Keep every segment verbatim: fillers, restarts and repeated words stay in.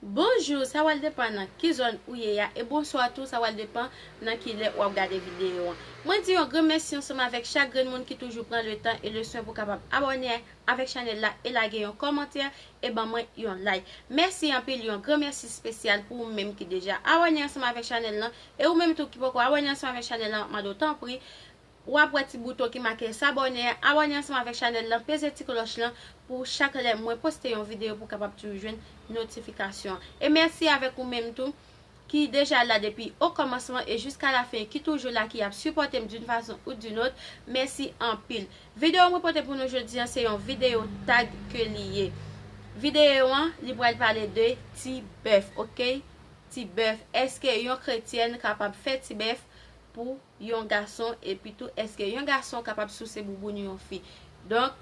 Bonjou, sa pral depann nan ki zòn ou ye a, e bonswa tou, sa pral depann nan ki lè w ap gade videyo an. Mwen di yon gran mèsi ansanm avèk chak grenn moun ki toujou pran le tan e le swen pou kapab abòne avèk chanèl la e lage yon kòmantè e ban mwen yon like. Mèsi anpil, yon gran mèsi espesyal pou ou menm ki deja abòne ansanm avèk chanèl lan, e ou menm tou ki poko abòne ansanm avèk chanèl lan, m ap mande w tanpri, w ap wè ti bouton ki make s'abonner, abòne ansanm avèk chanèl lan, peze ti klòch lan pou chak lè mwen poste yon videyo pou w kapab toujou jwenn notifikasyon an. E mèsi avèk ou menm tou ki deja la depi o kòmansman e jiska la fen, ki toujou la, ki ap sipòte m d'une façon ou d'une autre. Mèsi anpil. Videyo mwen pote pou nou jodi an, se yon videyo tag ke li ye. Videyo an, li pral pale de ti bèf, oke? Ti bèf. Èske yon kretyèn kapab fè ti bèf pou yon gason, epi tou, èske yon gason kapab souse bouboun yon fi? Donk,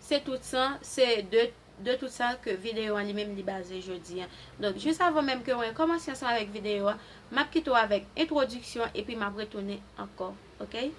se tout sa, se de, de tout sa ke videyo an li menm li baze jodi an. Donk, jis avan menm ke mwen kòmanse ansanm avèk videyo an, m ap kite w avèk entwodiksyon, epi m ap retounen ankò, oke?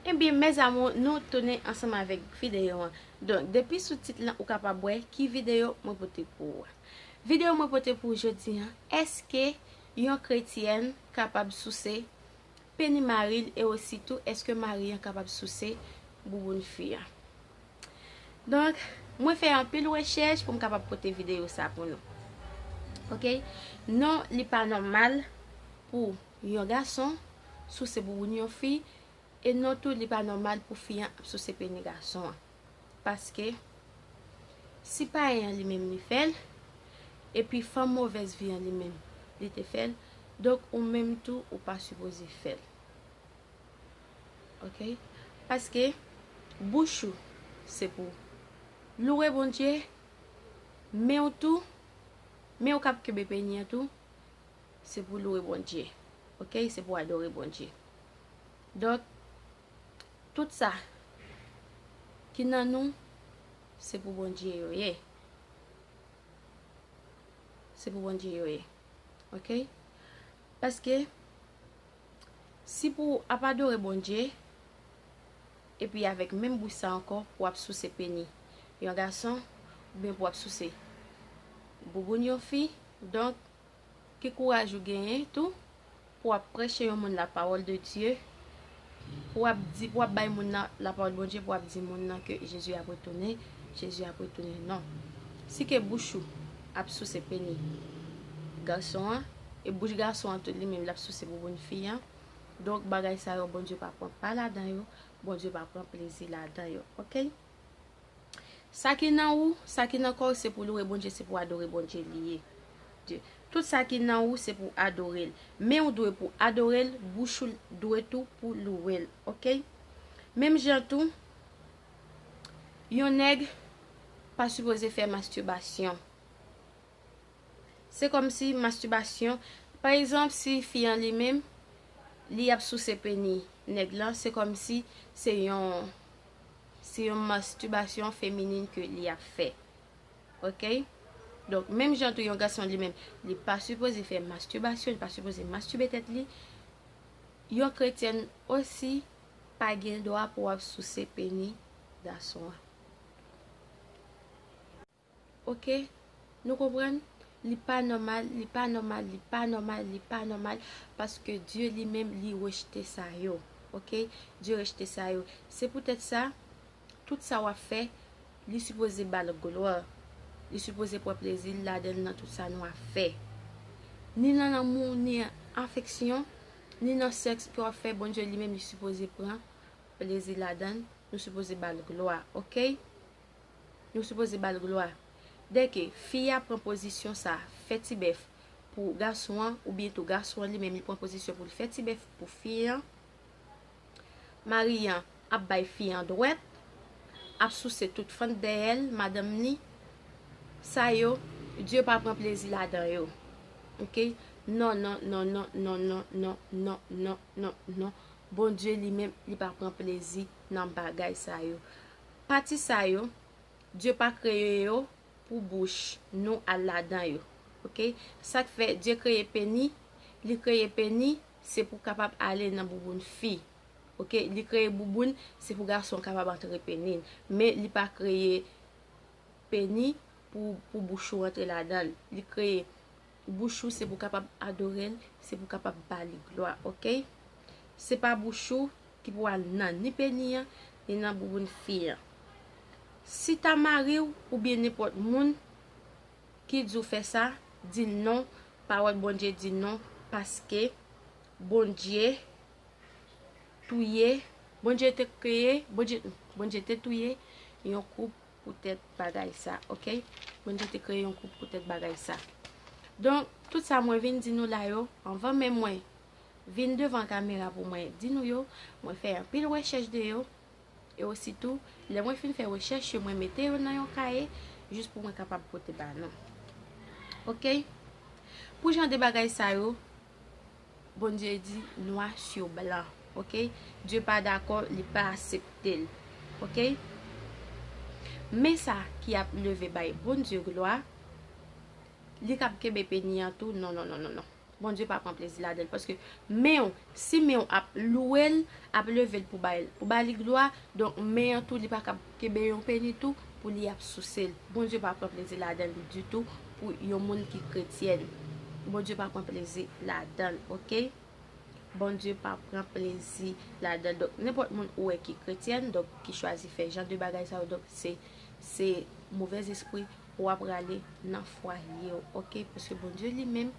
Ebyen, mes amours, nou tounen ansanm avèk videyo an. Donk, depi sou tit lan, ou kapab wè ki videyo mwen pote pou ou a. Videyo mwen pote pou ou jodi an, èske yon kretyèn kapab souse peni mari l, e ositou, èske mari an kapab souse bouboun fi an? Donk, mwen fè anpil rechèch pou m kapab pote videyo sa pou nou. Oke? Non, li pa nòmal pou yon gason souse bouboun yon fi, e non tou, li pa nòmal pou fi an ap souse peni gason an. Paske, si payen an li menm li fè l, epi fanm movèz vi an li menm li te fè l, donk ou menm tou ou pa sipoze fè l. Oke? Paske, bouch ou se pou louwe Bondye, men w tou, men w k ap kenbe peni an tou, se pou louwe Bondye. Oke? Se pou adore Bondye. Donk, tout sa ki nan nou, se pou Bondye yo ye. Se pou Bondye yo ye. Oke? Paske, si pou w ap adore Bondye, epi avèk menm bouch sa ankò, pou w ap souse peni yon gason, oubyen pou w ap souse bouboun yon fi, donk, ki kouraj ou genyen tou pou w ap preche yon moun la parole de Dieu, pou w ap di, pou w ap bay moun nan lapawòl Bondye, pou w ap di moun nan ke Jezi ap retounen, Jezi ap retounen. Non. Si ke bouch ou ap souse peni gason an, e bouch gason an tou li menm l ap souse bouboun fi an, donk bagay sa yo, Bondye pa pran pa ladan yo, Bondye pa pran plezi ladan yo. Oke? Sa ki nan ou, sa ki nan kò w, se pou louwe Bondye, se pou adore Bondye li ye. Dye. Tout sa ki nan ou, se pou adore l. Men w dwe pou adore l, bouch ou dwe tou pou louwe l. Oke? Menm jan tou, yon nèg pa sipoze fè mastibasyon. Se kòmsi mastibasyon, pa egzanp, si fi an li menm, li ap souse peni nèg lan, se kòmsi se yon, se yon mastibasyon feminin ke li ap fè. Oke? Donk, menm jan tou yon gason li menm, li pa sipoze fè mastibasyon, li pa sipoze mastibe tèt li, yon kretyèn osi pa gen dwa pou w ap souse peni gason an. Oke? Nou konprann? Li pa nòmal, li pa nòmal, li pa nòmal, li pa nòmal, paske Dye li menm, li rejte sa yo. Oke? Dye rejte sa yo. Se poutèt sa, tout sa w ap fè, li sipoze ba l glwa. Li sipoze pran plezi l ladan l nan tout sa nou ap fè. Ni nan lanmou, ni afeksyon, ni nan sèks ke w ap fè, Bondye li menm, li sipoze pran plezi ladan l. Nou sipoze ba l glwa, oke? Nou sipoze ba l glwa. Dèke fi a pran pozisyon sa, fè ti bèf pou gason an, oubyen tou gason an li menm li pran pozisyon pou l fè ti bèf pou fi an, mari an ap bay fi an dwèt, ap souse tout fant dèyè l, madanm ni, sa yo, Dye pa pran plezi ladan yo. Oke? Non, non, non, non, non, non, non, non, non, non, non. Bondye li menm, li pa pran plezi nan bagay sa yo. Pati sa yo, Dye pa kreye yo pou bouch nou al ladan yo. Oke? Sa k fè Dye kreye peni, li kreye peni, se pou kapab ale nan bouboun fi. Oke? Li kreye bouboun, se pou gason kapab antre peni l. Men li pa kreye peni pou, pou bouch ou antre ladan l. Li kreye bouch ou, se pou kapab adore l, se pou kapab ba li glwa, oke? Se pa bouch ou ki pou al nan ni peni an, ni nan bouboun fi an. Si ta mari w oubyen nenpòt moun ki di w fè sa, di l non, pawòl Bondye di non, paske Bondye touye, Bondye te kreye, Bondye, Bondye te touye yon koup poutèt bagay sa, oke? Bondye te kreye yon koup poutèt bagay sa. Donk, tout sa mwen vin di nou la yo, anvan menm mwen vin devan kamera pou mwen di nou yo, mwen fè anpil rechèch de yo, e ositou, lè mwen fin fè rechèch yo, mwen mete yo nan yon kaye, jis pou mwen kapab pote ba nou. Oke? Pou jan de bagay sa yo, Bondye di noir sur blanc, oke? Dye pa dakò, li pa aksepte l, oke? Men sa ki ap leve bay Bondye glwa, li k ap kenbe peni an tou, non, non, non, non, non. Bondye pa pran plezi ladan l, paske men w, si men w ap lwe l, ap leve l pou bay, pou ba li glwa, donk men an tou, li pa kab kenbe yon peni tou pou li ap souse l. Bondye pa pran plezi ladan l ditou pou yon moun ki kretyèn. Bondye pa pran plezi ladan l, oke? Bondye pa pran plezi ladan l. Donk, nenpòt moun ou wè ki kretyèn, donk, ki chwazi fè jan de bagay sa yo, donk, se, se movèzespri w ap rale nan fwaye w, oke? Paske Bondye li menm,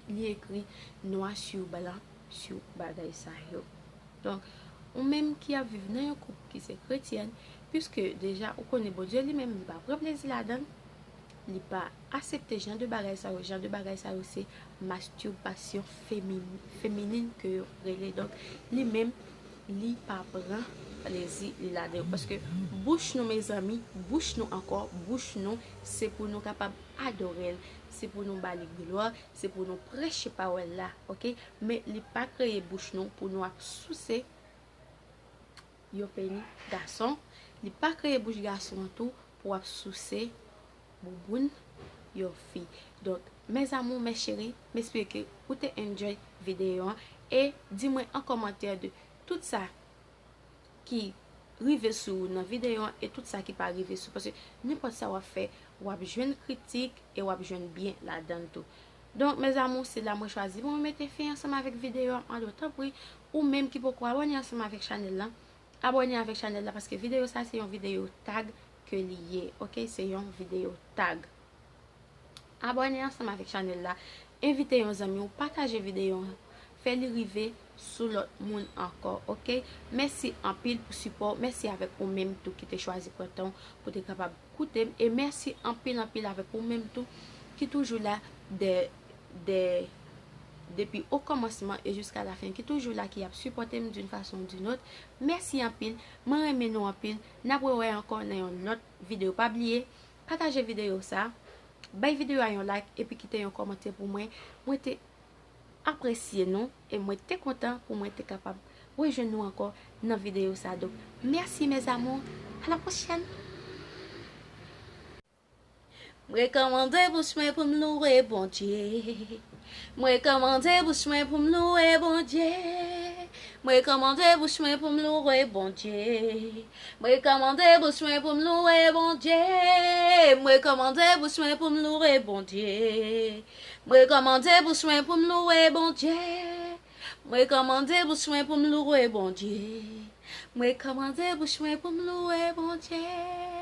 li ekri noir sur blanc sur bagay sa yo. Donk, ou menm ki ap viv nan yon koup ki se kretyèn, piske deja ou konnen Bondye li menm, li pa pran plezi ladan l, li pa aksepte jan de bagay sa yo. Jan de bagay sa yo se mastibasyon femi-, feminin ke yo rele. Donk, li menm, li pa pran plezi li ladan yo. Paske bouch nou, mezanmi, bouch nou ankò, bouch nou, se pou nou kapab adore l, se pou nou ba li glwa, se pou nou preche pawòl la, oke? Men li pa kreye bouch nou pou nou ap souse yon peni gason. Li pa kreye bouch gason an tou pou w ap souse bouboun yon fi. Donk, mes amours, mes chéris, m espere ke ou te enjoy videyo an e di mwen an kòmantè de tout sa ki rive sou ou nan videyo an e tout sa ki pa rive sou ou. Paske nenpòt sa w ap fè, w ap jwenn kritik e w ap jwenn byen ladan l tou. Donk, mes amours, se la mwen chwazi pou mwen mete fen ansanm avèk videyo an. Alò, tanpri, ou menm ki poko abòne ansanm avèk chanèl la, abòne avèk chanèl la, paske videyo sa se yon videyo tag ke li ye, oke? Se yon videyo tag. Abòne ansanm avèk chanèl la, envite yon zanmi w, pataje videyo an, fè li rive sou lòt moun ankò, oke? Mèsi anpil pou sipò w, mèsi avèk ou menm tou ki te chwazi pran tan w pou te kapab koute m, e mèsi anpil, anpil avèk ou menm tou ki toujou la de, de, depi o kòmansman e jiska lafen, ki toujou la, ki ap sipòte m d'une façon ou d'une autre. Mèsi anpil, mwen renmen nou anpil, n ap rewè ankò nan yon lòt videyo. Pa bliye, pataje videyo sa, bay videyo a yon like, epi kite yon kòmantè pou mwen. Mwen te apresye nou, e mwen te kontan pou mwen te kapab rejwenn nou ankò nan videyo sa. Donk, mèsi, mes amours, à la prochaine. M rekòmande bouch mwen pou m louwe Bondye. M rekòmande bouch mwen pou m louwe Bondye. M rekòmande bouch mwen pou m louwe Bondye. M rekòmande bouch mwen pou m louwe Bondye. M rekòmande bouch mwen pou m louwe Bondye. M rekòmande bouch mwen pou m louwe Bondye. M rekòmande bouch mwen pou m louwe Bondye. M rekòmande bouch mwen pou m louwe Bondye.